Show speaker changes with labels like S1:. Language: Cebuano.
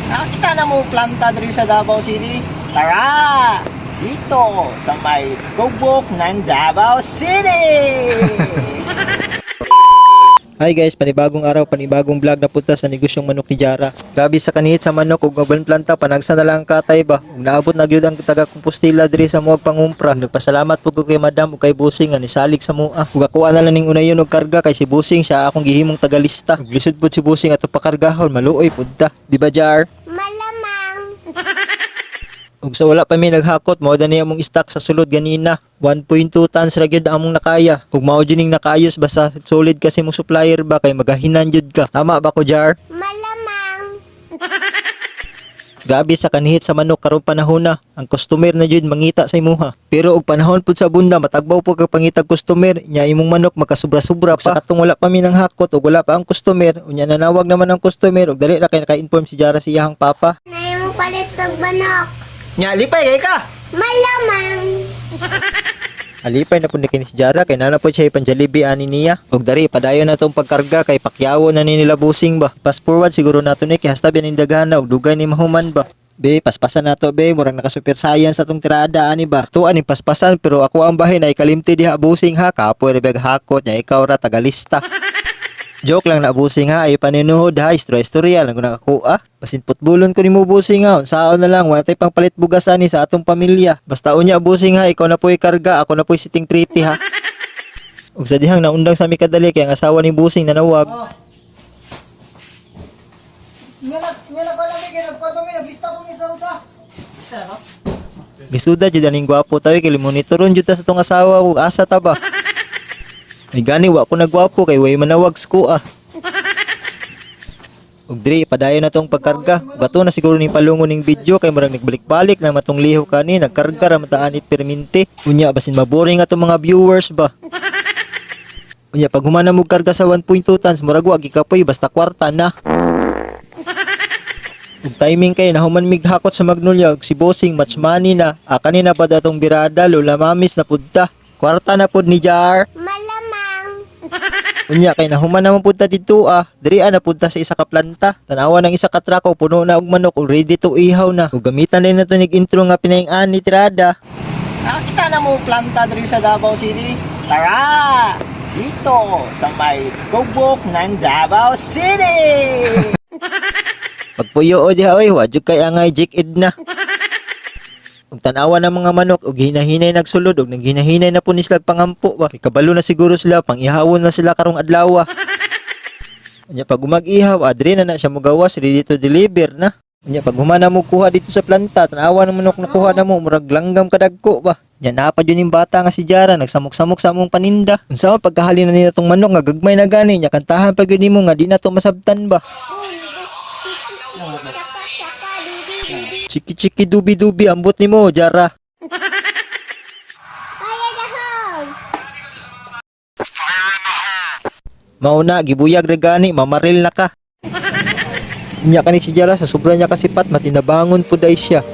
S1: Nakakita na mo planta diri sa Davao City? Tara! Dito sa may gubok ng Davao City!
S2: Hi guys, panibagong araw, panibagong vlog na punta sa negosyong manok ni Jara. Grabe sa kanihit sa manok ug mabalin planta, panagsa na lang ang katay ba. Ug naabot na gyud ang taga Compostela diri sa muag pangumpra. Nagpasalamat pud ko kay Madam ug kay Busing nga nisalig sa mua. Ug ako na lang ning unayon og karga kay si Busing siya akong gihimong tagalista. Ug lisod pud si Busing ato pakargahon, maluoy pud ta. Di ba, Jar?
S3: Malamang.
S2: Ug sa wala pa mi naghakot, mao dani among stock sa sulod ganina. 1.2 tons ra gyud among nakaya. Ug mao jud ning nakaayos basta solid kasi mong supplier ba kay magahinan jud ka. Tama ba ko, Jar?
S3: Malamang.
S2: Grabe sa kanihit sa manok karong panahon na. Ang customer na jud mangita sa imuha. Pero og panahon pud sa bunda matagbaw pud kag pangitag customer, nya imong manok makasubra-sobra pa. Sa katong wala pa mi nang hakot ug wala pa ang customer, unya nanawag naman ang customer ug dali ra kay naka-inform si Jara sa iyahang papa.
S3: Nay mo palit og manok.
S1: Nya, lipay kay ka!
S3: Malamang.
S2: Alipay na pud ni kini si Jara kay nana po siya ipan-Jollibee ani niya. Ug dari padayon na tong pagkarga kay pakyawo na ni nila busing ba. Fast forward siguro nato ni kay hasta biya ning daghan na ug dugay ni mahuman ba. Be, paspasan nato be, murag naka super science atong tirada ani ba. Tuan ni paspasan pero ako ang bahin ay kalimti diha busing ha, kapoy ra bag hakot nya ikaw ra tagalista. Joke lang na busing ha, ay paninuhod ha, istorya istorya lang ko nakakuha. Basin putbulon ko nimo busing ha, unsaon na lang, wala tay pang palit bugas ani sa atong pamilya. Basta unya busing ha, ikaw na po'y karga, ako na po'y sitting pretty ha. Ug sa dihang naundang sa mi kadali kay ang asawa ni busing nanawag.
S4: Nga na ko lang kay nagkuan pa mi naglista ko mi sa usa.
S1: Isa no?
S2: Misuda jud aning gwapo tawi kay monitoron jud ta sa tong asawa ug asa ta ba. May gani wa ko nagwapo kay way manawag sa kuha. Ug diri padayon na tong pagkarga. Ug ato na siguro ning palungon ning video kay murag nagbalik-balik na matong liho kani nagkarga ra man ta ani perminti. Unya basin maboring atong mga viewers ba. Unya pag humana mo karga sa 1.2 tons murag wa gikapoy basta kwarta na. Ug timing kay nahuman mig hakot sa Magnolia ug si Bossing match money na. Ah, kanina pa datong birada Lola Mamis na pud ta. Kwarta na pud ni Jar.
S3: Malamang.
S2: Unya kay nahuman naman pud ta didto ah. Diri ah, na pud ta sa isa ka planta. Tanawa ng isa ka trako puno na og manok ug ready to ihaw na. Ug gamitan din nato nig intro nga pinaing-an ni tirada.
S1: Nakakita na mo planta diri sa Davao City? Tara! Dito sa may gubok ng Davao City!
S2: Pagpuyo o diha oy, wa jud kay angay jik id na. Ug tan-awa ng mga manok og hinahinay nagsulod ug naghinay na po ni sila pangampo ba. Kay kabalo na siguro sila pang-ihawon na sila karong adlaw. Unya pag umag-ihaw, adre na na siya mugawas ready to deliver na. Unya pag humana mo kuha dito sa planta, tan-awa ng manok nakuha na mo murag langgam kadagko ba. Nya napa jud ning bata nga si Jara nagsamok-samok sa among paninda. Unsa man pagkahalin na nila tong manok nga gagmay na gani nya kantahan pa gyud nimo nga di na to masabtan ba.
S3: Chiki chiki chaka chaka dubi dubi.
S2: Chiki chiki dubi dubi ambot nimo Jara.
S3: Fire the hole.
S2: Mauna gibuyag ra gani mamaril na ka. Nya kani si Jara sa sobra niya kasipat matinabangon pud ay siya.